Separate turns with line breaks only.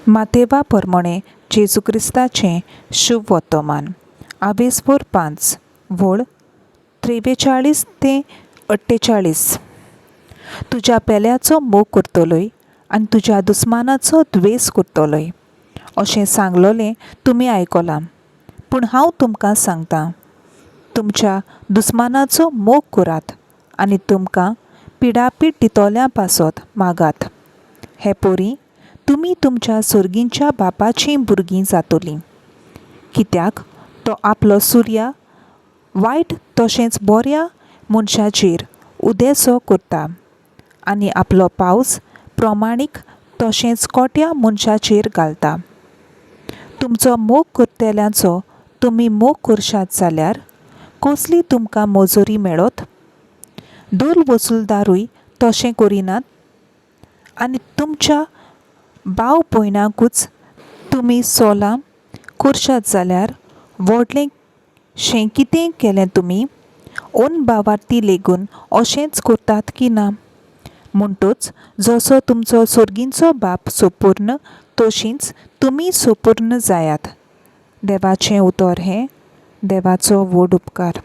मातेवा परमणें जेजू क्रिस्ताचें शुभ वर्तमान आवेसभर पांच वळ त्रेचाळीस ते अठ्ठेचाळीस. तुज्या पेल्याचो मोग करतलोय आनी तुज्या दुस्मानाचो द्वेस करतलोय अशें सांगलोलें तुमी आयकलां. पूण हांव तुमकां सांगतां, तुमच्या दुस्मानाचो मोग करात आनी तुमकां पिडापीड दितोल्या पासत मागात. हे पोरी तुमी तुमच्या सर्गींच्या बापाचीं भुरगीं जातलीं, कित्याक तो आपलो सुर्या वायट तशेंच बऱ्या मनशाचेर उदेसो करता आनी आपलो पावस प्रमाणीक तशेंच कोट्या मनशाचेर घालता. तुमचो मोग करतल्यांचो तुमी मोग करशात जाल्यार कसली तुमकां मजुरी मेळत? दर वसुलदारूय तशें करिनात? आनी तुमच्या भाव भयणाकूच तुमी सोलां करशात जाल्यार व्हडलें शें कितें केलें तुमी? अनभावार्थी लेगून अशेंच करतात की ना? म्हणटच जसो तुमचो सर्गींचो बाप सोपूर्ण तशींच तुमी सोपूर्ण जायात. देवाचें उतर हें देवाचो व्हड उपकार.